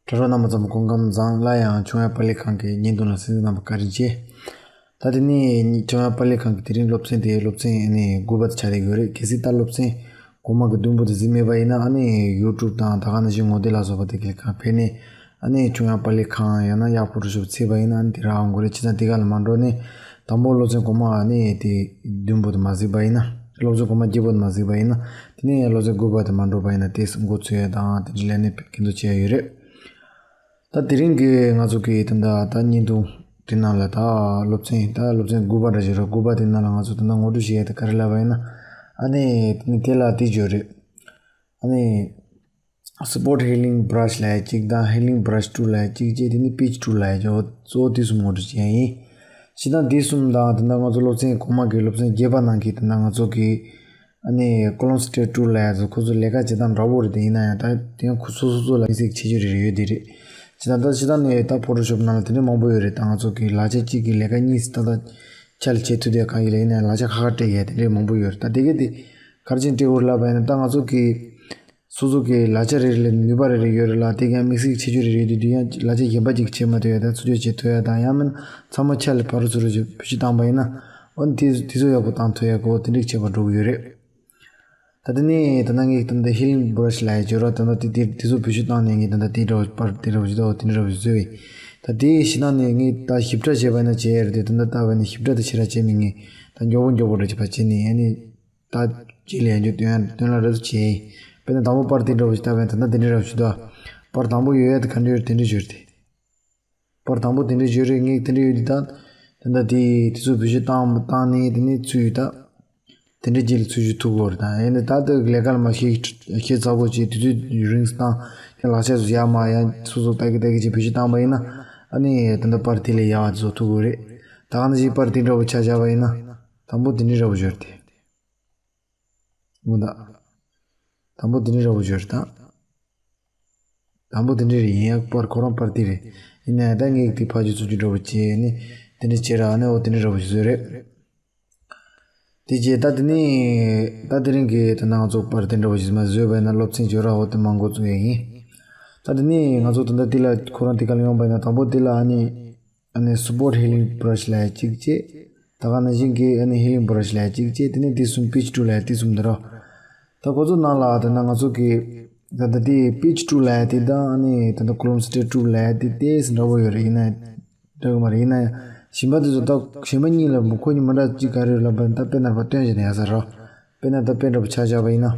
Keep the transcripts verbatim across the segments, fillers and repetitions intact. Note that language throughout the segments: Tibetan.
དྲ་གྲོགས་རྣམ་པ་ཚོ་སྐུ་ཁམས་བཟང་། སླར་ཡང་ཆུང་ཡང་པཱ་ལི་ཁང་གི་བརྙན་ཐུང་ལ་གསན་གཟིགས་གནང་བར་བཀའ་དྲིན་ཆེ། ད་དེ་ནས་ཆུང་ཡང་པཱ་ལི་ཁང་གི་དེ་རིང་སློབ་ཚན་དེ་སློབ་ཚན་ཨ་ནི་དགུ་པ་དེ་ཆགས་བསྡད་ཡོད་རེད། གལ་སྲིད་ད་སློབ་ཚན་གོང་མ་གི་བདུན་པོ་དེ་གཟིགས་མེད་པ་ཡིན་ན། ཨ་ནི་ཡུ་ཊུབ་དང་ད་ག་ནང་བཞིན་ངོ་དེབ་ལ་སོགས་པ་དེ་གི་ལས་ཁང་ཕེབས་ནས། ཨ་ནི་ཆུང་ཡང་པཱ་ལི་ཁང་ཡང་ན་ཡག་ཕོ་ཊོ་ཤོབ་བཙལ་བ་ཡིན་ན། ཨ་ནི་དེ་རང་དགོས་རེད། བྱས་ཙང་དེ་ག་ལ་མ་འགྲོ་ནས། དང་པོ་སློབ་ཚན་གོང་མ་ཨ་ནི་དེ་བདུན་པོ་དེ་མ་གཟིགས་པ་ཡིན་ན། སློབ་ཚན་གོང་མ་བརྒྱད་པོ་དེ་མ་གཟིགས་པ་ཡིན་ན། དེ་ནས་སློབ་ཚན་དགུ་པ་དེ་མ་འགྲོ་བ་ཡིན་ན། དེ་འགོ་ཚུགས་ཡ་དང་དེ་འདྲའི་ལས་གནས་ཕེབས་ཀྱི་འདུག་བྱས་ཡོད་རེད། ད་དེ་རིང་གི་ང་ཚོ་གི་ད་ལྟ་ད་བརྙན་ཐུང་དེ་ནང་ལ། ད་སློབ་ཚན་ད་སློབ་ཚན་དགུ་པ་འདྲ་ཞིག་རེད། དགུ་པ་དེ་ནང་ལ་ང་ཚོ་ད་ལྟ་ངོ་སྤྲོད་བྱེད་ཡ་དེ་ག་རེ་ལབ་པ་ཡིན་ན། ཨ་ནི་དེ་ནི་དེ་ལ་དེ་བརྗོད་རེད། ཨ་ནི་སི་པོཊ་ཧི་ལིང་བྷ་ར་ཤི་ལབ་ཡ་གཅིག་དང་། ཧི་ལིང་བྷ་ར་ཤི་ཊུལ་ལབ་ཡ་གཅིག་བྱས། དེ་ནི་པིཆ་ཊུལ་ལབ་ཡ་གཅིག་གཙོ་བོ་དེ་གསུམ་ངོ་སྤྲོད་བྱེད་ཡ་ཡིན། བྱས་ཙང་དེ་གསུམ་དང་། ད་ལྟ་ང་ཚོ་སློབ་ཚན་གོང་མ་གི་སློབ་ཚན་བརྒྱད་པ་ནང་གི་ད་ལྟ་ང་ཚོ་གི་ཨ་ནི་ཀོ་ལོན་སི་ཊེཊ་ཊུལ་ལབ་ཡ་ཚོ་ཁོ་ཚོ་ལས་ཀ་བྱེད་སྟངས་འདྲ་པོ་རེད། དེ་ཡིན་ན་ཡང་ད་དེ་ཡང་ཁོ་སོ་སོ་སོ་ལ་དམིགས་བསལ་གྱི་ཁྱད་ཆོས་རེ་རེ་ཡོད་དེ་རེད། བྱས་ཙང་ད་སྤྱིར་བཏང་ནས་ད་ཕོ་ཊོ་ཤོབ་ནང་ལ་དེ་འདྲ་མང་པོ་ཡོད་རེད། ད་ང་ཚོ་གི་ལག་ཆ་གཅིག་གི་ལས་ཀ་གཉིས་ཏག་ཏག་ཆ་ལ་བྱེད་ཐུབ་དེ་གང་ཡིན་ལ། ཡིན་ན་ཡང་ལག་ཆ་ཁག་ཁག་སྤྲད་ཡ་དེ་འདྲ་མང་པོ་ཡོད་རེད། ད་དེ་གས་དེ་ག་རེ་བྱས་ནས་སྤྲད་དགོས་ལབ་པ་ཡིན་ན། ད་ང་ཚོ་གི་སོ་སོ་གི་ལག་ཆ་རེ་རེ་ལ་ནུས་པ་རེ་རེ་ཡོད་རེད་ལ། དེ་ག་ཡང་དམིགས་བསལ་གྱི་ཁྱད་ཆོས་རེ་རེ་ཡོད་དུས། དེ་ཡང་ལག་ཆ་གཞན་པ་ཅིག་བྱེད་མ་ཐུབ་ཡ་དང་ཚུར་སྦྱོར་བྱེད་ཐུབ་ཡ་དང་། ཡང་མིན་ཚང་མ་ཆ་ལ་ཕར་ཚུར་བེད་སྤྱོད་བཏང་པ་ཡིན་ན། འོ་ན་དེ་དེ་ཚོ་ཡག་པོ་བཏང་ཐུབ་ཡ་གོ་དེ་འདྲ་བྱེད་པར་འགྲོ་གི་ཡོད་རེད། ད་དེ་ནས་ད་ལྟ་ངས་ད་ལྟ་ཧི་ལིང་བྷ་ར་ཤི་ལབ་ཡ་བརྗོད་ར། ད་ལྟ་དེ་དེ་དེ་ཚོ་བེད་སྤྱོད་བཏང་ནས་ངས་ད་ལྟ་དེ་འདྲ་པར་དེ་འདྲ་བ་ཞིག་ད་དེ་འདྲ་བ་ཞིག་བཟོས་བས། ད་དེ་གཞི་ནང་ནས་ངས་ད་ཞིབ་ཕྲ་བྱས་པ་ཡིན་ན་བྱས་ཡ་རེད་དེ། ད་ལྟ་ལྟ་བ་ཡིན་ན་ཞིབ་ཕྲ་དེ་ཞེ་དྲག་བྱས་མེད། ངས་ད་མགྱོགས་པོ་མགྱོགས་པོ་འདྲ་ཅིག་ཕར་བྱས་ནས། ཨ་ནི་ད་རྗེས་ལ་ཡང་བསྐྱར་སྟོན་ཡ་སྟོན་ལ་རེ་ཚོ་བྱས། དཔེར་ན་དང་པོ་པར་དེ་འདྲ་བ་ཞིག་ལྟ་བ་ཡིན་ན། ད་ལྟ་དེ་འདྲ་ར་བ་ཞིག་འདུག་ཨ། པར་དང་པོ་ཡོད་ཡ་དེ་ག་འདྲ་ཡོད་རེད། དེ་འདྲ་བརྗོད་རེད་དེ། པར་དང་པོ་དེ་འདྲ་བརྗོད་རེད། ངས་དེ་འདྲ་ཡོད་དུས་ད། ད་ལྟ་དེ་དེ་ཚོ་བེད་སྤྱོད་བཏང་བཏང་ནས་དེ་ནས་ཚུར་ཡོད་ད། དེ་འདྲ་རྗེས་ལ་ཚུར་ཞུ་ཐུབ་ཀྱི་ཡོད་རེད། ད་ཡིན་ནའི་ད་ལྟ་ལས་ཀ་ལ་མ་ཤེས་ཤེས་ཚ་པོ་བྱས། དུས་ཚོད་རིང་བཏང་། དེ་ལག་ཆ་ཚོ་ཡར་མར་ཡང་སོ་སོ་ལྟ་གི་ལྟ་གི་བྱས་བེད་སྤྱོད་བཏང་པ་ཡིན་ན། ཨ་ནི་ད་ལྟ་པར་དེ་ལས་ཡག་པ་བཟོ་ཐུབ་ཀྱི་རེད། ད་ག་ནང་བཞིན་པར་དེ་འདྲ་པོ་ཆ་བཞག་པ་ཡིན་ན། དང་པོ་དེ་འདྲ་འདྲ་པོ་བརྗོད་དེ། འོ་ད། དང་པོ་དེ་འདྲ་འདྲ་པོ་བརྗོད་དེ། དང་པོ་དེ་འདྲ་རེད། ཡིན་ཡང་པར་ཁོ་རང་པར་དེ་རེད། ཡིན་ན་ཡང་ད་ངས་དེ་ཕར་ཚུར་ཚུར་ཅིག་འདྲ་པོ་བྱས་ནས་དེ་འདྲ་བྱས་ར། ཨ་ནི་འོ་དེ་འདྲ་འདྲ་པོ་ཞིག་བཟོས་རེད། དེ་རྗེས་ད་དེ་ནས་ད་དེ་རིང་གི་ད་ལྟ་ང་ཚོ་པར་དེ་འདྲ་པོ་ཞིག་མ་བཟོས་པ་ཡིན་ན་སློབ་ཚན་བརྗོད་ར་འོ་དེ་མ་འགོ་བཙུགས་ཡ་ཡིན། ད་དེ་ནས་ང་ཚོ་ད་ལྟ་དེ་ལ་ཁོ་རང་དེ་ག་ལ་ཡོང་པ་ཡིན་ན། དང་པོ་དེ་ལ་ཨ་ནི་ཨ་ནི་སི་པོཊ་ཧི་ལིང་བྷ་ར་ཤི་ལབ་ཡ་གཅིག་བྱས། ད་ག་ནང་བཞིན་གྱི་ཨ་ནི་ཧི་ལིང་བྷ་ར་ཤི་ལབ་ཡ་གཅིག་བྱས། དེ་ནས་དེ་གསུམ་པིཆ་ཊུལ་ལབ་ཡ་དེ་གསུམ་འདི་ར། ད་ཁོ་ཚོ་ནང་ལ་ད་ལྟ་ང་ཚོ་གི་ད་ལྟ་དེ་པིཆ་ཊུལ་ལབ་ཡ་དེ་དང་ཨ་ནི་ད་ལྟ་ཀོ་ལོན་སི་ཊེཊ་ཊུལ་ལབ་ཡ་དེ་ཏོག་ཙམ་འདྲ་པོ་ཡོད་རེད། ཡིན་ན་འདྲ་གི་མ་རེད། ཡིན་ན་ཡང་གཞན་པ་དེ་ཚོ་ད་གཞན་པ་གཉིས་ལ་མི་ཁོ་གཉིས་མི་འདྲ་གཅིག་ག་རེ་ལབ་པ་ཡིན་ན། ད་དཔེར་ན་པར་སྟོན་བྱས་ན་ཡག་ས་ར། དཔེར་ན་ད་དཔེ་འདྲ་པོ་ཆ་བཞག་པ་ཡིན་ན།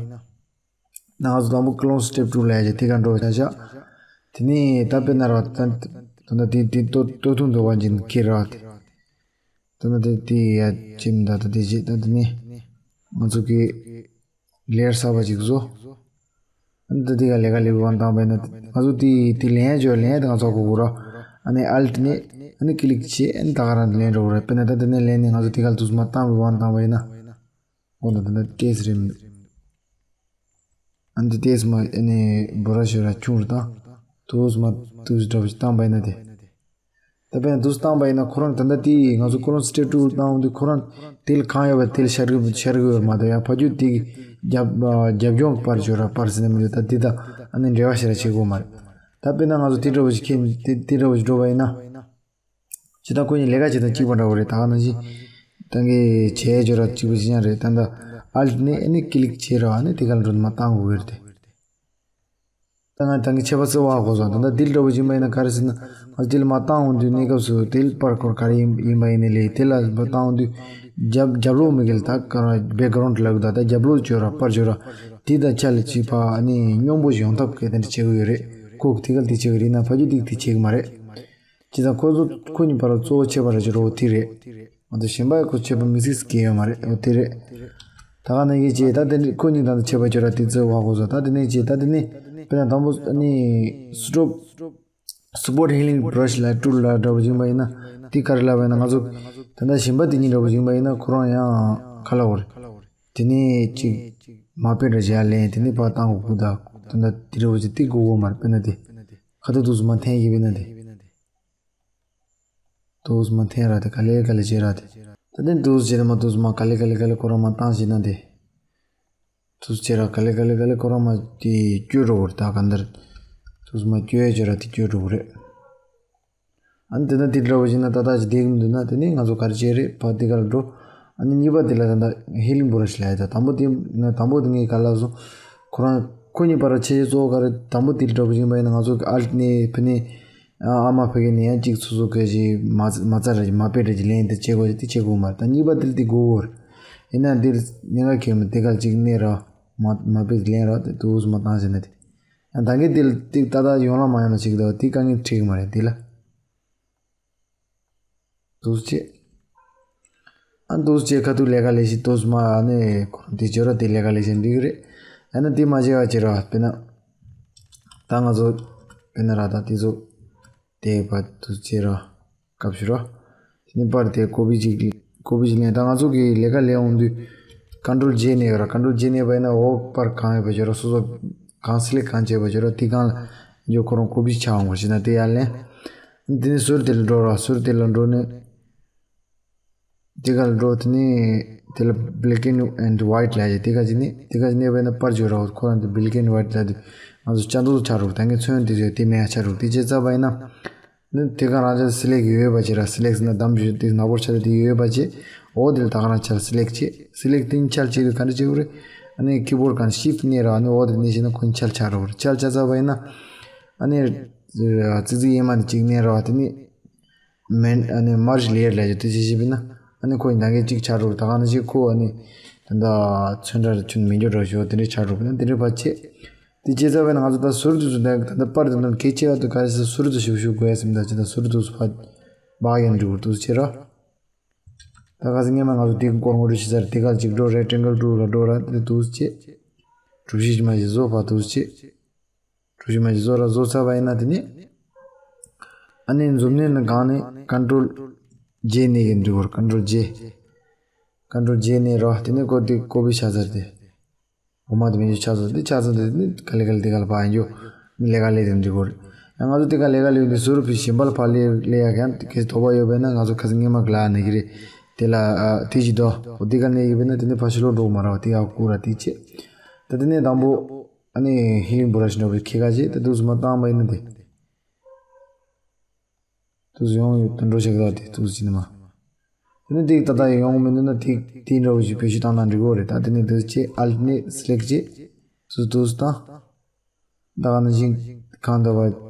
ད་ང་ཚོ་དང་པོ་ཀོ་ལོན་སི་ཊེཊ་ཊུལ་ལབ་ཡ་དེ་ག་འགྲོ་ཆ་བཞག་དེ་ནས་ད་དཔེར་ན་ར་ད་ད་ད་དེ་དེ་ལྟོ་ལྟོ་ཐུང་འདུག་པ་ཅིག་ཁྱེར་ར་དེ། ད་ད་དེ་དེ་ཡ་ཅིམ་ད་ད་དེ་བྱས། ད་དེ་ནས་ང་ཚོ་གི་ལེ་ཡར་གསར་པ་ཅིག་བཟོ། ཨ་ནི་ད་དེ་ག་ལས་ཀ་ལས་པ་བཏང་པ་ཡིན་ན། ང་ཚོ་དེ་དེ་ལེན་ཡ་བྱོས། ལེན་ཡ་དེ་ང་ཚོ་གོ་གོ་ར། ཨ་ནི་ཨལ་ཊི་ནས་ཨ་ནི་ཀི་ལིག་བྱས། ཨ་ནི་ད་ག་རང་དེ་ལེན་འགྲོ་གོ་ར། དཔེར་ན་ད་དེ་ནས་ལེན་ནས་ང་ཚོ་དེ་ག་ལ་དུས་མ་བཏང་པ་བཏང་པ་ཡིན་ན། འོ་ན་ད་ད་ཏོག་ཙམ་རེད། ཨ་ནི་ཏོག་ཙམ་ཨ་ནི་འབོར་ར་ཤོར་ར་ཆུང་རུ་བཏང་། ཏོག་ཙམ་ཏོག་ཙམ་འདྲ་པོ་ཞིག་བཏང་པ་ཡིན་ན་དེ། ད་དཔེར་ན་ཏོག་ཙམ་བཏང་པ་ཡིན་ན་ཁོ་རང་ད་ལྟ་དེ་ང་ཚོ་ཀོ་ལོན་སི་ཊེཊ་ཊུལ་བཏང་འོང་དུས་ཁོ་རང་དེ་ལ་གང་ཡོད་པ་དེ་ལ་ཤར་གི་ཤར་གི་ཡོད་མ་གཏོགས། ཡང་ཕ་རྒྱུད་དེ་རྒྱབ་རྒྱབ་ལྗོངས་པར་བརྗོད་ར། པར་ཟེར་ན་མི་འདུག་ད་དེ་དང་ཨ་ནི་འབྲེལ་བ་ཞེ་དྲག་བྱེད་དགོས་མ་རེད། ད་དཔེར་ན་ང་ཚོ་དེ་འདྲ་པོ་ཞིག་ཁྱེར་དེ་དེ་འདྲ་པོ་ཞིག་འགྲོ་བ་ཡིན་ན། ཇི་ལྟར་ཁོ་གཉིས་ལས་ཀ་བྱེད་སྟངས་གཅིག་པ་འདྲ་པོ་རེད། ད་ག་ནང་བཞིན་ད་ངས་བྱས་བརྗོད་ར་གཅིག་པ་གཅིག་རྐྱང་རེད། ད་ལྟ་ཨལ་ཊི་ནས་ཨ་ནི་ཀི་ལིག་བྱས་ར། ཨ་ནི་དེ་ག་ལ་འགྲོ་དུས་མ་བཏང་དགོས་ཀྱི་རེད་དེ། ད་ང་ད་ངས་ཁྱད་པར་ཚོ་བ་གོ་སོང་། ད་ལྟ་དེ་འདྲ་པོ་ཞིག་ཡིན་པ་ཡིན་ན་ག་རེ་ཟེར་ན། ང་ཚོ་དེ་ལ་མ་བཏང་འོང་དུས་གནས་སྐབས་སུ་དེ་ལ་པར་སྐོར་ག་རེ་ཡིན་ཡིན་པ་ཡིན་ནའི་ལས། དེ་ལ་མ་བཏང་འོང་དུས་རྒྱབ་རྒྱབ་ལོགས་མི་གལ། ད་ག་རང་བེག་གྷ་རོན་ཌི་ལབ་གི་འདུག་ད་རྒྱབ་ལོགས་བརྗོད་ར་པར་བརྗོད་ར། དེ་དང་ཆ་ལ་གཅིག་པ་ཨ་ནི་སྙོམས་པོ་ཞིག་ཡོང་ཐབས་གི་དེ་འདྲ་བྱེད་གི་ཡོད་རེད། ཁོ་གི་དེ་ག་ལ་དེ་བྱེད་གི་རེད་ན་ཕ་རྒྱུད་དེ་གི་དེ་བྱེད་གི་མ་རེད། བྱས་ཙང་ཁོ་ཚོ་ཁོ་གཉིས་བར་ལ་གཙོ་བོ་ཁྱད་པར་ར་ཅིག་རོ་དེ་རེད། འོ་དེ་གཞན་པ་ཁོ་ཁྱད་པར་མི་སྲིད་སྐྱེ་ཡོད་མ་རེད། འོ་དེ་རེད། ད་ག་ནང་བཞིན་བྱས་ད་དེ་ནི་ཁོ་གཉིས་དང་ཁྱད་པར་ཅོ་ར་དེ་ཚོ་བ་གོ་སོང་། ད་དེ་ནས་བྱས་ད་དེ་ནི་དཔེར་ན་དང་པོ་ཨ་ནི་སི་ཊོབ་སི་པོཊ་ཧི་ལིང་བྷ་ར་ཤི་ལ་ཊུལ་ལ་འདྲ་པོ་ཡིན་པ་ཡིན་ན། དེ་ག་རེ་ལབ་པ་ཡིན་ན། ང་ཚོ་ད་ལྟ་གཞན་པ་དེ་གཉིས་འདྲ་པོ་ཡིན་པ་ཡིན་ན་ཁོ་རང་ཡང་ག་ལབ་དགོས་རེད། དེ་ནས་ཅིག་མ་དཔེ་འདྲ་བྱས་ལེན། དེ་ནས་ཕར་བཏང་དགོས་ཀྱི། ད་ད་ལྟ་དེ་འདྲ་པོ་ཅིག་དེ་དགོས་ཀྱི་མ་རེད། དཔེར་ན་དེ་ཁ་ཐུག་ཐུག་སུ་མ་འཐེན་གྱི་དཔེར་ན་དེ། ཏོག་ཙམ་འཐེན་ར་དེ་ག་ལེ་ག་ལེ་བྱེད་ར་དེ། ད་དེ་ཏོག་ཙམ་བྱེད་དེ་མ་ཏོག་ཙམ་མ་ག་ལེ་ག་ལེ་ག་ལེ་ཁོ་རང་མ་བཏང་བྱེད་ན་དེ། ཏོག་ཙམ་བྱེད་ར་ག་ལེ་ག་ལེ་ག་ལེ་ཁོ་རང་མ་དེ་བསྐྱོད་འགྲོ་བར་ད་ག་འདིར། དུས་མ་སྐྱོ་ཡ་ཅོ་ར་དེ་སྐྱོ་འགྲོ་གི་རེད། ཨ་ནི་དེ་ན་དེ་འདྲ་བ་ཞིག་ན་ཏག་ཏག་ཅིག་བསྡད་གི་མི་འདུག་ན། དེ་ནི་ང་ཚོ་ག་རེ་བྱེད་རེད། ཕར་དེ་ག་ལ་འགྲོ། ཨ་ནི་གཉིས་པ་དེ་ལ་ད་ལྟ་ཧི་ལིང་བུ་ར་ཤི་ལ་ཡ་ད། དང་པོ་དེ་ང་དང་པོ་དེ་ངས་ག་ལ་སོང་། ཁོ་རང་ཁོ་གཉིས་བར་ཆེ་ཆེ་གཙོ་བོ་ག་རེ། དང་པོ་དེ་འདྲ་བ་ཞིག་ཡིན་པ་ཡིན་ན་ང་ཚོ་ཨལ་ནས་ཕི་ནས་ཨ་མ་ཕ་གི་ནས་ཡང་གཅིག་སོ་སོ་གི་ཞིག་མ་མ་རྩ་ར་ཞིག་མ་དཔེ་ར་ཞིག་ལེན་དེ་བྱེད་དགོས་ཞིག་དེ་བྱེད་དགོས་མ་རེད། ད་གཉིས་པ་དེ་ལ་དེ་དགོས་གོ་རེད། ཡིན་ན་དེ་ལ་ཉེན་ཁ་ཁེལ་མི་དེ་ག་ལ་གཅིག་གནས་ར་མ་མ་དཔེ་ཞིག་ལེན་ར་དེ་དུས་མ་བཏང་ཞིག་ན་དེ། ཡང་ད་གིན་དེ་ལ་ཏིག་ཏག་ཏག་ཡོང་ལ་མ་ཡོང་ལ་ཞིག་འདུག་དེ་དཀའ་ངལ་འཕྲད་ཀྱི་མ་རེད་དེ་ལ། འདུག་སེ་བྱས། ཨ་འདུག་སེ་བྱས་ཁ་ཐུག་ལས་ཀ་ལས་ཤིག་འདུག་སེ་མ་ཨ་ནི་ཁོ་རང་དེ་བྱོས་ར་དེ་ལས་ཀ་ལས་ཤིག་འགྲིག་གི་རེད། ཡང་ན་དེ་མ་བྱས་པ་བྱས་ར་དཔེར་ན། ད་ང་ཚོ་དཔེར་ན་ར་ད་དེ་ཚོ་དེ་བ་འདུག་སེ་བྱས་ར། སྐབས་ཤིག་རོ། དེ་ནས་པར་དེ་ཀོ་པི་ཅིག་ཀོ་པི་ཅིག་ལེན། ད་ང་ཚོ་གི་ལས་ཀ་ལས་འོང་དུས་ཀོན་ཊོལ་ཇེ་ནས་ཡོད་ར། ཀོན་ཊོལ་ཇེ་ནས་པ་ཡིན་ན་འོ་པར་གང་ཡོད་པ་བྱོས་ར། སོ་སོ་གང་སི་ལེག་གང་བྱས་པ་བྱོས་ར། དེ་གང་ལ་འཇོག་ཁོ་རང་ཀོ་པི་ཆགས་འོང་བ་ཞིག་ན་དེ་ཡར་ལེན། དེ་ནས་ཟུར་དེ་ལ་འགྲོ་ར། ཟུར་དེ་ལ་འགྲོ་ནས་དེ་ག་ལ་འགྲོ། དེ་ནས་དེ་ལ་black and white་ལ་ཡ་དེ་ག་ཅིག་ནས་དེ་ག་ཅིག་ནས་པ་ཡིན་ན་པར་བྱོས་ར། ཁོ་རང་དེ་black and white་ལ་དེ་ང་ཚོ་ཅ་དོ་ཆགས་རུག་ད་ངས་ཚོན་དེ་བྱོས་དེ་མེད་ཡ་ཆགས་རུག་དེ་བྱས་ཚར་བ་ཡིན་ན། ནི་དེ་ག་རང་ཅག་སི་ལེག་ཡོད་པ་ཅིག་ར། སི་ལེག་ཟེར་ན་འདམ་བཞིན་དེ་ནག་པོར་ཆགས་དེ་ཡོད་པ་ཅིག་འོ་དེ་ལ་ད་ག་རང་ཅག་སི་ལེག་བྱེད། སི་ལེག་དེ་ནི་ཆལ་བྱེད་དུས་ག་འདྲ་བྱེད་དགོས་རེད། ཨ་ནི་ཀི་བོར་གང་ཤིབ་ནས་ར། ཨ་ནི་འོ་དེ་ནས་བྱས་ན་ཁོ་ནི་ཆལ་ཆགས་རོགས་རེད། ཆལ་ཆགས་ཚར་བ་ཡིན་ན། ཨ་ནི་ཙི་ཙི་ཡེ་མ་ནི་གཅིག་ནས་ར། དེ་ནི་མེན་ཨ་ནི་མར་ལེ་ཡར་ལ་ཡོད་དེ་ཅི་ཞིབ་ཡིན་ན། ཨ་ནི་ཁོ་ཡིན་ད་གའི་གཅིག་ཆགས་རོགས་ད་ག་ནི་ཞིག་ཁོ་ཨ་ནི་ད་ད་ཚོན་ཁྲ་ཆུན་མི་འགྱུར་རོགས་ཞོ་དེ་འདྲའི་ཆགས་རོགས་ན་དེ་འདྲའི་བ་ཆེ། དེ་བྱས་ཚར་བས་ན་ང་ཚོ་ད་ཟུར་དུ་ཚུར་ད་ད་པར་དུ་ནང་གལ་ཆེ་བ་དུ་ག་ཞིག་ཟུར་དུ་ཞུགས་ཞུགས་དགོས་སེམས་ད་ཅི་ད་ཟུར་དུ་ཚུར་ཕ་བག་ཡང་འགྲིག་གོ་དུ་ཆེ་ར། ད་ག་ཟེ་སྔས་མ་ང་ཚོ་དེ་སྐོར་ངོ་སྤྲོད་བྱེད་ཚར་དེ་ག་ཅིག་འགྲོ་རེད་ཀྲེང་གལ་ཀྲུ་ལ་འགྲོ་ར་དེ་དུ་ཆེ། གྲུ་བཞི་མ་ཞིག་བཟོ་ཕ་དུ་ཆེ། གྲུ་བཞི་མ་ཞིག་བཟོ་ར་བཟོ་ཚར་བ་ཡིན་ན་དེ་ནི། ཨ་ནི་འཛུམ་ནས་ནི་གང་ནས་ཀོན་ཊོལ་ཇེ་ནས་གི་འགྲིག་གོ་ཀོན་ཊོལ་ཇེ། ཀོན་ཊོལ་ཇེ་ནས་ར་དེ་ནི་ཀོ་དེ་ཀོ་པི་ཆགས་ཚར་དེ། འོ་མ་དེ་མི་ཆགས་ཚར་དེ་ཆགས་ཚར་དེ་ནི་ག་ལེ་ག་ལེ་དེ་ག་ལ་ཕ་ཡིན་རྒྱུ། ལས་ཀ་ལས་དེ་འགྲིག་གོ་རེད། ཡང་ང་ཚོ་དེ་ག་ལས་ཀ་ལས་འདི་ཟུར་ཕི་ཞིམ་པ་ལ་ཕ་ལས་ལས་ཡ་གན་དེ་གས་དོ་པ་ཡོད་པས་ན་ང་ཚོ་ཁ་སང་སྔས་མ་ག་ལ་ནས་གི་རེད། དེ་ལ་ཨ་དེ་ཅི་དོ་འོ་དེ་ག་ནས་ཡོད་པས་ན་དེ་ནི་ཕ་ཤི་ལོ་འགྲོ་མ་ར་བ་དེ་ཡ་ཀུ་ར་དེ་ཆེ། ད་དེ་ནས་དང་པོ། ཨ་ནི་ཧི་ལིང་བུ་ར་ཤི་འགྲོ་བའི་ཁེ་ག་ཅེ་ད་དུས་སུ་མ་བཏང་བ་ཡིན་ན་དེ། དུས་སུ་ཡོང་ཡོད་དུ་འགྲོ་ཤག་ད་དེ་དུས་སུ་ཅི་ནི་མ། དེ་ནི་དེ་ད་ལྟ་ཡོང་མི་འདུག་ན་དེ་དེ་འདྲ་བོ་ཞིག་བེད་སྤྱོད་བཏང་ན་འགྲིག་གོ་རེད། ད་དེ་ནི་དུས་ཅེ་ཨལ་ནི་སི་ལེག་ཅེ་དུས་དུས་སུ་བཏང་། ད་ག་ནི་ཞིང་གང་འདྲ་བ་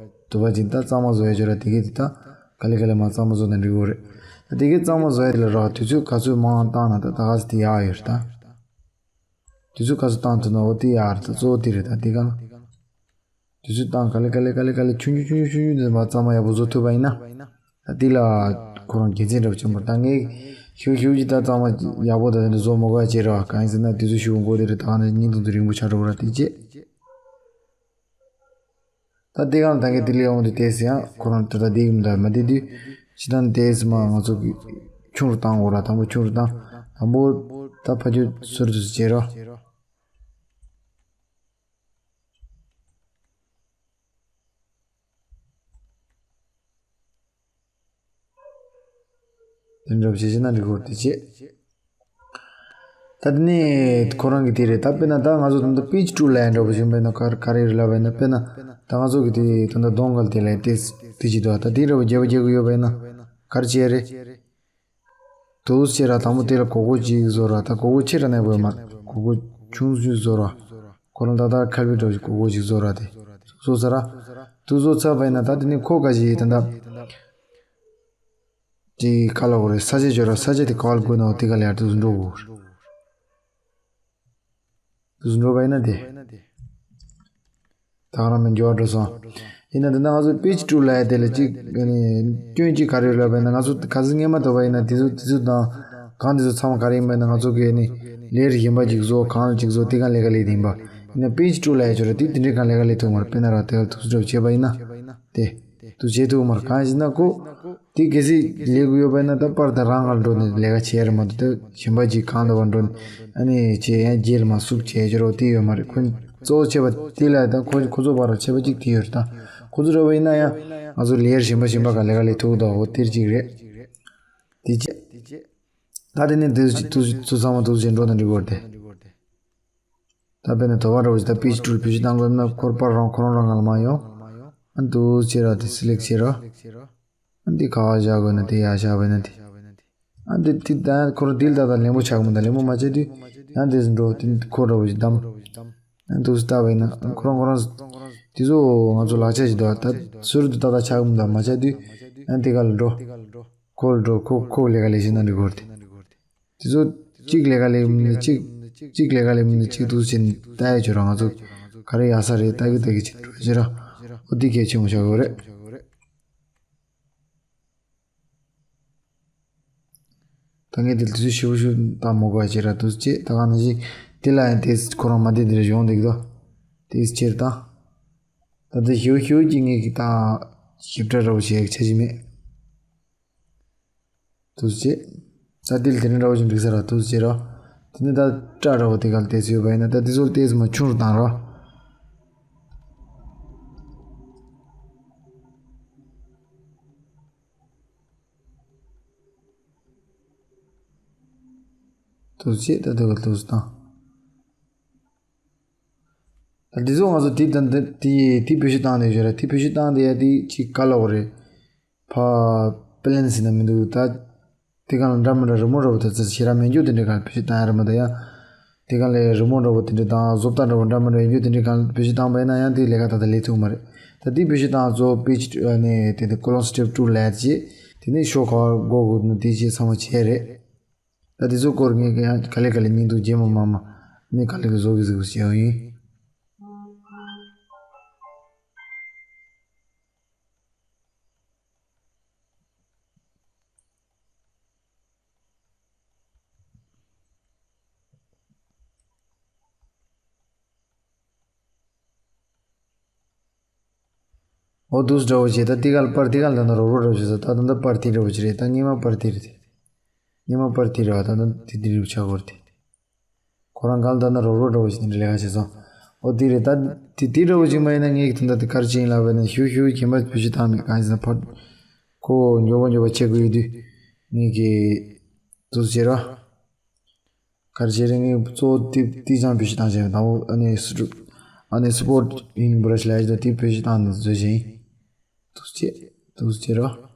འདུག་པ་ཅིག་ད་གཙང་མ་བཟོ་ཡ་ཅོ་ར་དེ་གས་དེ་ད་ག་ལེ་ག་ལེ་མ་གཙང་མ་བཟོ་ན་འགྲིག་གོ་རེད། ད་དེ་གས་གཙང་མ་བཟོ་ཡ་དེ་ལ་ར་དུས་ཚོད་ག་ཚོད་མང་བཏང་ན་ད་ད་ག་ཚོད་དེ་ཡག་ཡོད་རེད་ད། དུས་ཚོད་ག་ཚོད་བཏང་ཐུབ་ན་འོ་དེ་ཡག་རེད་ད། གཙོ་བོ་དེ་རེད་ད་དེ་ག་ན། དུས་ཚོད་བཏང་ག་ལེ་ག་ལེ་ག་ལེ་ག་ལེ་ཆུང་ཆུང་ཆུང་ཆུང་ཆུང་དེ་མ་གཙང་མ་ཡག་པོ་བཟོ་ཐུབ་པ་ཡིན་ན། ད་དེ་ལ་ཁོ་རང་དགེ་མཚན་འདྲ་པོ་ཆེན་པོ་རེད་ད། ངས་ཤིག་ཤིག་ཅིག་ད་གཙང་མ་ཡག་པོ་ད་དེ་འདྲ་བཟོ་མ་དགོས་ཡ་བྱས་ར་གང་ཡིན་ཟེར་ན་དུས་ཚོད་ཤིག་འོང་གོ་དེ་རེད་ད་ག་ན་ཉིན་དུ་དུ་རིང་པོ་ཆགས་འགྲོ་གི་ར་དེ་བྱས། ད་དེ་གང་ད་གིན་དེ་ལས་འོང་དུས་དེ་སི་ཡང་ཁོ་རང་ད་ལྟ་དེ་གི་མི་འདྲ་མ་དེ་དུས་ཕྱི་ཐང་དེ་སི་མ་ང་ཚོ་གི་ཆུང་རུ་བཏང་འོ་ར་དང་པོ་ཆུང་རུ་བཏང་དང་པོ་ད་ཕ་ཆོས་ཟུར་དུ་བྱེད་རོགས། དེ་འདྲ་བྱེད་ཤེས་ན་འགྲིག་གོ་དེ་བྱེད། ད་དེ་ནས་ཁོ་རང་གི་དེ་རེད་ད། དཔེར་ན་ད་ང་ཚོ་ད་ལྟ་པེ་ཇི་ཊུ་ལ་ཡ་འདྲ་པོ་བྱུང་བས་ན་ག་ག་རེ་རེད་ལབ་པས་ན་དཔེར་ན་ད་ང་ཚོ་གི་དེ་ད་ལྟ་གདོང་གལ་དེ་ལ་དེ་དེ་ཅི་འདུག་ད་དེ་འདྲ་པོ་རྒྱབ་རྒྱབ་གི་ཡོད་པས་ན་ག་རེ་བྱས་རེད། དུས་ཆེ་ར་དང་པོ་དེ་ལ་གོ་གོ་ཅིག་བཟོ་ར་ད་གོ་གོ་ཆེ་ར་ནས་པོ་མ་གོ་གོ་ཆུང་ཆུང་བཟོ་ར། ཁོ་རང་ད་ལྟ་ཁ་བི་འདྲ་པོ་ཞིག་གོ་གོ་ཞིག་བཟོ་ར་དེ་བཟོ་ས་ར། དུ་བཟོ་ཚར་བས་ན་ད་དེ་ནས་ཁོ་ག་ཞིག་ད་ལྟ། དེ་ཁ་ལ་གོ་རེ་ས་ཆ་ཅོ་ར་ས་ཆ་དེ་ག་བར་དགོས་ན་དེ་ག་ལ་ཡར་དུ་འགྲོ་གོ་རེ། དུ་འགྲོ་བ་ཡིན་ན་དེ། ད་ག་རང་མི་འགྱུར་བ་འགྲོ་སོང་། ཡིན་ན་དེ་ན་ང་ཚོ་པེ་ཇི་ཊུ་ལ་ཡ་དེ་ལ་གཅིག་ཨ་ནི་སྐྱོན་གཅིག་ག་རེ་ཡོད་ལབ་པ་ཡིན་ན་ང་ཚོ་ག་ཚོད་སྔས་མ་ཐོབ་པ་ཡིན་ན་དེ་ཚོ་དེ་ཚོ་དང་གང་དེ་ཚོ་ཚང་མ་ག་རེ་ཡིན་པ་ཡིན་ན་ང་ཚོ་གི་ཨ་ནི་ལས་རིགས་གཞན་པ་ཅིག་བཟོ་གང་ཅིག་བཟོ་དེ་གང་ལས་ཀ་ལས་དེ་ཡིན་པ། ཡིན་ན་པེ་ཇི་ཊུ་ལ་ཡ་ཅོ་ར་དེ་དེ་འདྲའི་གང་ལས་ཀ་ལས་ཐུབ་མ་རེད། དཔེར་ན་ར་དེ་ལ་ཐུགས་སུ་འགྲོ་བྱས་པ་ཡིན་ན་དེ་དུ་བྱེད་ཐུབ་མ་རེད། གང་ཞིག་ན་ཁོ། དེ་གལ་སྲིད་ལས་དགོས་ཡོད་པ་ཡིན་ན་ད་པར་དང་རང་གར་འགྲོ་ནས་ལས་ཀ་བྱེད་ཡ་རེད་མ་གཏོགས་ད་གཞན་པ་ཅིག་གང་ལ་བར་འགྲོ་ནས་ཨ་ནི་བྱེད་ཡ་རྗེས་ལ་མ་སུབ་བྱེད་ཡ་རོ་དེ་ཡོད་མ་རེད། ཁོ་གཙོ་བོ་ཆེ་བ་དེ་ལ་ད་ཁོ་ཁོ་ཚོ་བར་ཆེ་བ་ཅིག་དེ་ཡོད་རེད། ད་ཁོ་ཚོ་འདྲ་བ་ཡིན་ན་ཡང་ང་ཚོ་ལས་གཞན་པ་གཞན་པ་ག་ལས་ཀ་ལས་ཐུབ་ད་འོ་དེར་ཅིག་རེད། དེ་ཅི་ད་དེ་ནས་དེ་ཚོ་ཚང་མ་དུ་བྱེད་འགྲོ་ན་འགྲིག་གོ་རེད་དེ། ད་དཔེར་ན་དོ་བ་འདྲ་བོ་ཞིག་ད་པེ་ཇི་ཊུ་ལ་བེད་སྤྱོད་བཏང་དགོས་ན་ཁོར་པར་རང་ཁོ་རང་རང་ང་ལ་མ་ཡོང་། ཨ་འདུག་སེ་བྱས་ར་དེ་སི་ལེག་བྱས་ར། ཨ་འདི་ག་བ་བཞག་དགོས་ན་དེ་ཡར་བཞག་པ་ཡིན་ན་དེ། ཨ་འདི་དེ་ད་ཁོ་རང་དེ་ལ་ད་ལྟ་ལེན་པོ་ཆགས་མི་འདུག་ལེན་པོ་མ་ཆགས་དུས་ཡང་དེ་འགྲོ་དེ་ཁོ་འདྲ་བོ་ཞིག་བདམས། ཨ་འདུག་སེ་བལྟས་པ་ཡིན་ན་ཁོ་རང་ཁོ་རང་དེ་ཚོ་ང་ཚོ་ལག་ཆ་ཞིག་འདུག་ད་ཟུར་དུ་ད་ལྟ་ཆགས་མི་འདུག་མ་ཆགས་དུས་ཨ་དེ་ག་ལ་འགྲོ། ཁོ་ལ་འགྲོ་ཁོ་ཁོ་ལས་ཀ་ལས་བྱེད་ན་འགྲིག་གོ་རེད། དེ་ཚོ་གཅིག་ལས་ཀ་ལས་མི་འདུག་གཅིག་གཅིག་ལས་ཀ་ལས་མི་འདུག་གཅིག་འདུག་སེ་བྱས་ནས་ལྟ་ཡ་བྱོས་ར། ང་ཚོ་ག་རེ་ཡག་ས་རེད་ལྟ་གི་ལྟ་གི་བྱས་འགྲོ་བྱས་ར། ཨོ་དེ་གལ་ཆེན་པོ་ཆགས་ཀྱི་ཡོད་རེད། ད་ངས་དེ་དུས་ཚོད་ཞེ་པོ་ཞིག་བཏང་མ་དགོས་པ་བྱས་ར་འདུག་སེ་བྱས། ད་ག་ནང་བཞིན་དེ་ལ་ཡང་དེ་ཁོ་རང་མ་བསྡད་དེ་ར་གཞུང་འདེགས་དོ། དེ་ཕྱིར་བཏང་། ད་ལྟ་ཞེ་པོ་ཞེ་པོ་ཅིག་ངས་ཀྱི་ད་ཞིབ་ཕྲ་འདྲ་བོ་བྱེད་ཡག་ཆ་ཞིག་མེད། འདུག་སེ་བྱས། ད་དེ་ལ་དེ་འདྲ་འདྲ་བོ་ཞིག་འགྲིག་ས་ར་འདུག་སེ་བྱས་ར། དེ་ནས་ད་སྐྲ་འདྲ་བོ་དེ་ག་ལ་བལྟས་སེ་ཡོད་པ་ཡིན་ན་ད་དེ་ཚོ་ལ་བལྟས་སེ་མར་ཆུང་རུ་བཏང་ར། འདུག་སེ་བྱས། ད་དེ་ག་ལ་འདུག་སེ་བཏང་། ད་འདི་ཚོ་ང་ཚོ་དེ་དང་དེ་དེ་དེ་བེད་སྤྱོད་བཏང་བསྡད་ཡོད་ར། དེ་བེད་སྤྱོད་བཏང་བསྡད་ཡ་དེ་ཅིག་དཀའ་ལས་ཁག་པོ་རེད། ཕ་པི་ལེན་ཟེར་ན་མི་འདུག་ད་དེ་གང་ལ་འདྲ་མི་འདྲ་རི་མོ་འདྲ་བོ་དེ་ཚོ་ཞེ་དྲག་མེད་རྒྱུ་དེ་འདྲའི་གང་ལ་བེད་སྤྱོད་བཏང་ཡ་རེད་མ་གཏོགས་ཡ། དེ་གང་ལ་རི་མོ་འདྲ་བོ་དེ་འདྲ་དང་བཟོ་ལྟ་འདྲ་བོ་འདྲ་མི་འདྲ་ཡིན་རྒྱུ་དེ་འདྲའི་གང་ལ་བེད་སྤྱོད་བཏང་པ་ཡིན་ན་ཡང་དེ་ལས་ཀ་ད་ལྟ་ལས་ཐུབ་མ་རེད། ད་དེ་བེད་སྤྱོད་བཏང་གཙོ་བོ་པེ་ཇི་ནས་དེ་ནས་ཀོ་ལོན་སི་ཊེབ་ཊུ་ལབ་ཡ་དེ་བྱས། དེ་ནས་ཤོག་ག་བར་འགོད་དགོས་ནི་དེ་བྱས་ཚང་མ་བྱས་རེད། ད་དེ་ཚོ་སྐོར་ངས་ཡང་ག་ལེ་ག་ལེ་བརྙན་ཐུང་རྗེས་མ་མ་མ་ནས་ག་ལེ་ག་བཟོ་གི་ཟིག་བྱས་ཡོད་ཡིན། འོ་འདུག་སེ་འདྲ་བོ་བྱས། ད་དེ་ག་ལ་པར་དེ་ག་ལ་ད་ནི་རོགས་རོགས་འདྲ་བོ་བྱས་ས། ད་ད་ལྟ་པར་དེ་འདྲ་བོ་ཅིག་རེད། ད་སྔོན་མ་པར་དེ་རེད་དེ། སྔོན་མ་པར་དེ་རེད་བ། ད་ད་དེ་དེ་འདྲ་བོ་ཆགས་ཀྱི་ཡོད་རེད་དེ། ཁོ་རང་ག་ལ་ད་ནི་རོགས་རོགས་འདྲ་བོ་ཅིག་དེ་འདྲ་ལས་ཀ་བྱས་སོང་། འོ་དེ་རེད། ད་དེ་དེ་འདྲ་བོ་ཅིག་མ་ཡིན་ན་ངས་ད་ལྟ་དེ་ག་རེ་བྱས་ཡིན་ལབ་པ་ཡིན་ན་ཞུ་ཞུ་གྱེན་པ་བེད་སྤྱོད་བཏང་མེད། གང་ཡིན་ཟེར་ན་ཕར་ཁོ་མགྱོགས་པོ་མགྱོགས་པོ་བྱེད་དགོས་ཡོད་དུས་ངས་ཀྱི་འདུག་སེ་བྱས་ར། ག་རེ་བྱས་རེད། ངས་གཙོ་བོ་དེ་དེ་ཅང་བེད་སྤྱོད་བཏང་བྱས་ཡོད། དང་པོ་ཨ་ནི་སི་ཊུ་ཨ་ནི་སི་པོ་ཊི་ཨིང་བྷུ་ར་ཤི་ལབ་ཡ་ཅིག་དང་དེ་བེད་སྤྱོད་བཏང་ནས་བཟོས་བྱས་ཡིན། འདུག་སེ་བྱས། འདུག་སེ་བྱས་ར།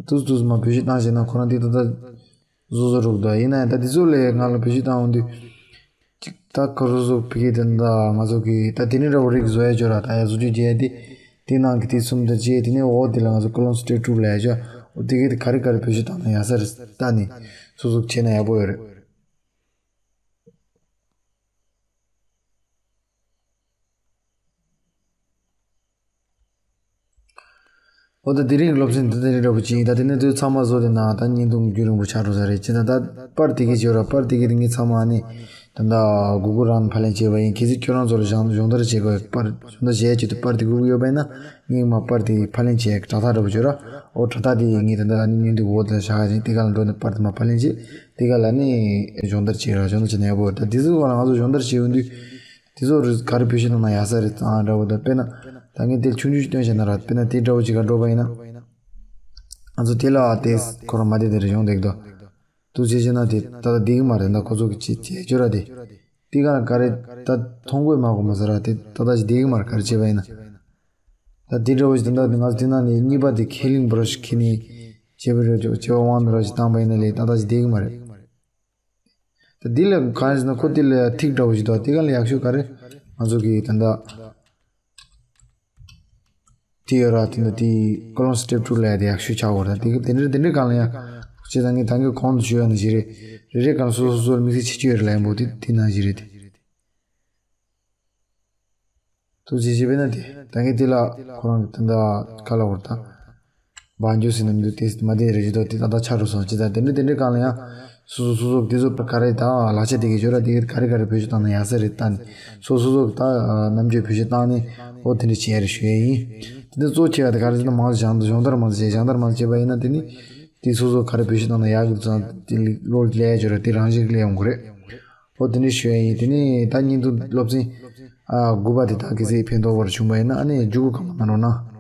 དུས་དུས་མ་བེད་སྤྱོད་བཏང་བྱས་ན་ཁོ་རང་དེ་ད་ལྟ་བཟོ་བཟོ་རུག་ད། ཡིན་ན་ཡང་ད་དེ་ཚོ་ལས་ང་ལ་བེད་སྤྱོད་བཏང་འོང་དུས་ཅིག་ད་ཁོ་རང་ཚོ་བི་གི་དེ་འདྲ་ང་ཚོ་གི་ད་དེ་ནས་འདྲ་བོ་རིགས་བཟོ་ཡ་ཅོ་ར། ད་ཡ་བཟོ་བཅོས་བྱས་དེ་དེ་ནང་གི་དེ་གསུམ་དེ་བྱས་དེ་ནས་འོ་དེ་ལ་ང་ཚོ་ཀོ་ལོན་སི་ཊེབ་ཊུ་ལབ་ཡ་ཅོ། འོ་དེ་གི་དེ་ག་རེ་ག་རེ་བེད་སྤྱོད་བཏང་ན་ཡག་ས་རེད་ལྟ་ནས་སོ་སོ་བྱས་ན་ཡག་པོ་ཡོད་རེད། འོ་ད་དེ་རིང་གི་སློབ་ཚན་འདི་དེ་རིང་འདྲ་པོ་ཅིག་ཡིན། ད་དེ་ནས་དུས་ཚང་མ་བཟོ་དེ་ན་ད་བརྙན་ཐུང་རྒྱུན་རིང་པོ་ཆགས་འགྲོ་ས་རེད། ཅི་ད་ད་པར་དེ་གི་བྱོས་ར། པར་དེ་གི་དེ་ངས་ཚང་མ་ནི་ད་ད་གུ་གུལ་རང་ཕབ་ལེན་བྱས་པ་ཡིན། གལ་སྲིད་ཁྱོད་རང་ཚོ་ལ་སྦྱོང་སྦྱོང་བརྡར་བྱེད་དགོས་པར་སྦྱོང་བརྡར་བྱེད་ཡ་ཆེད་དུ་པར་དེ་དགོས་ཀྱི་ཡོད་པ་ཡིན་ན་ངས་མ་པར་དེ་ཕབ་ལེན་བྱེད་ཡ་དྲ་ཐག་འདྲ་པོ་བྱོས་ར། འོ་དྲ་ཐག་དེ་ངས་ད་ད་ནི་བརྙན་ཐུང་འོག་དེ་བཞག་ག་ཅིག་དེ་ག་ལ་འགྲོ་ནས་པར་དེ་མ་ཕབ་ལེན་བྱེད། དེ་ག་ལ་ནི་སྦྱོང་བརྡར་བྱེད་ར། སྦྱོང་བརྡར་བྱེད་ན་ཡག་པོ་རེད། ད་དེ་ཚོ་ག་ལ་ང་ཚོ་སྦྱོང་བརྡར་བྱེད་ཡོང་དུས། དེ་ཚོ་རུ་ག་རེ་བེད་སྤྱོད་བཏང་ན་ཡག་ས་རེད་ཨང་འདྲ་བོ་དང་། དཔེར་ན་ད་ངས་དེ་ཆུང་ཆུང་ཞིག་སྟོན་བྱས་ན་ར། དཔེར་ན་དེ་འདྲ་བོ་ཅིག་ག་འགྲོ་བ་ཡིན་ན། ང་ཚོ་དེ་ལ་དེ་ཁོ་རང་མ་བསྡད་དེ་རེ་ཡོང་བསྡད་ཀྱི་འདུག་འདུག་བྱས་བྱས་ན་དེ་ད་ལྟ་བསྡད་ཀྱི་མ་རེད། ད་ཁོ་ཚོ་གི་བྱེད་བྱེད་སྤྱོད་ར་དེ། དེ་ག་ལ་ག་རེ་ད་མཐོང་གོ་མ་གོ་མ་ཟེར་ར། དེ་ད་ལྟ་ཞིག་བསྡད་ཀྱི་མ་རེད། ག་རེ་བྱས་པ་ཡིན་ན། ད་དེ་འདྲ་བོ་ཞིག་ད་ལྟ་ང་ཚོ་དེ་ནང་ནས་གཉིས་པ་དེ་ཁེ་ལིང་བྷ་ར་ཤི་ཁྱེར་ནས་བྱས་པ་རེད། བྱས་པ་དབང་འདྲ་བོ་ཞིག་བཏང་པ་ཡིན་ན་ལས་ད་ལྟ་ཞིག་བསྡད་ཀྱི་མ་རེད། ད་འདི་ལ་གང་ཡིན་ཟེར་ན་ཁོ་འདི་ལ་ཐིག་འདྲ་བོ་ཞིག་འདུག་དེ་ག་ལ་ཡག་ཤོས་ག་རེ་ང་ཚོ་གི་ད་ལྟ་དེ་ཡོད་ར། དེ་འདྲ་དེ་ཀོ་ལོན་སི་ཊེབ་ཊུ་ལབ་ཡ་དེ་ཡག་ཤོས་ཆགས་ཡོད་ར། དེ་གི་དེ་འདྲ་དེ་འདྲ་གང་ལ་ཡང་ཅི་ད་ངས་ད་གིན་གོང་དུ་ཞུས་ཡ་ནང་བཞིན་རེད། རེ་རེ་གང་སོ་སོ་སོ་ལ་དམིགས་བསལ་ཁྱད་ཆོས་ཡོད་རེད་ལབ་ཡིན་པོ་དེ་དེ་ནང་བཞིན་རེད་དེ། ཐུགས་རྗེ་ཆེ། དཔེར་ན་དེ་ད་ངས་དེ་ལ་ཁོ་རང་གི་ད་ལྟ་ག་ལ་བར་དང་། བང་རྒྱུ་ཟེར་ན་མི་འདུག་དེ་མ་བསྡད་རེ་ཞིག་འདུག་དེ་ཏག་ཏག་ཆགས་འགྲོ་སོང་། ཅི་ད་དེ་འདྲ་དེ་འདྲའི་སྒང་ལ་ཡང་སོ་སོ་སོ་སོ་དེ་ཚོ་ག་རེ་ད་ལག་ཆ་དེ་གའི་ཇོ་ར་དེ་ག་རེ་ག་རེ་བེད་སྤྱོད་བཏང་ན་ཡག་ས་རེད་ལྟ་ནས་སོ་སོ་སོ་ད་རྣམ་དཔྱོད་བེད་སྤྱོད་བཏང་ནས་ཨོ་དེ་འདྲ་བྱེད་ཡ་རེད་ཞུ་ཡ་ཡིན། དེ་འདྲ་གཙོ་ཆེ་བ་དེ་ག་རེ་ཟེར་ན་མང་ཆེ་སྦྱོང་སྦྱོང་བརྡར་མང་ཆེ་སྦྱོང་བརྡར་མང་ཆེ་བྱས་པ་ཡིན་ན་དེ་ནི་དེ་སོ་སོ་ག་རེ་བེད་སྤྱོད་བཏང་ན་ཡག་གི་ཙང་དེ་བློ་ལ་ཇོ་ར་དེ་རང་བཞིན་གྱི་སླེབས་ཡོང་གི་རེད། ཨོ་དེ་འདྲ་ཞུ་ཡ་ཡིན། དེ་ནས་ད་བརྙན་ཐུང་སློབ་ཚན་ཨ་དགུ་པ་དེ་དག་གི་ཚེ་ཕན་ཐོགས་པར་བྱུང་བ་ཡིན་ན་ཨ་ནི་མཇུག་གུ་གང་མང་གནང་རོགས་གནང་།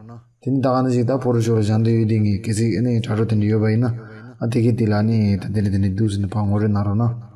དེ་ནས་ད་ག་ནང་བཞིན་ད་ཕོ་རོ་ཤོ་ལ་སྦྱང་འདོད་ཡོད་དེ་ངས་གལ་སྲིད་ཨ་ནི་དྲ་གྲོགས་དེ་འདྲ་ཡོད་པ་ཡིན་ན་ ཨ་དེ་གི་དེ་ལ་ནི་ད་དེ་ལ་དེ་ནི་འདུག་ཟེར་ནས་ཕར་ངོ་རེ་གནང་རོགས་གནང་།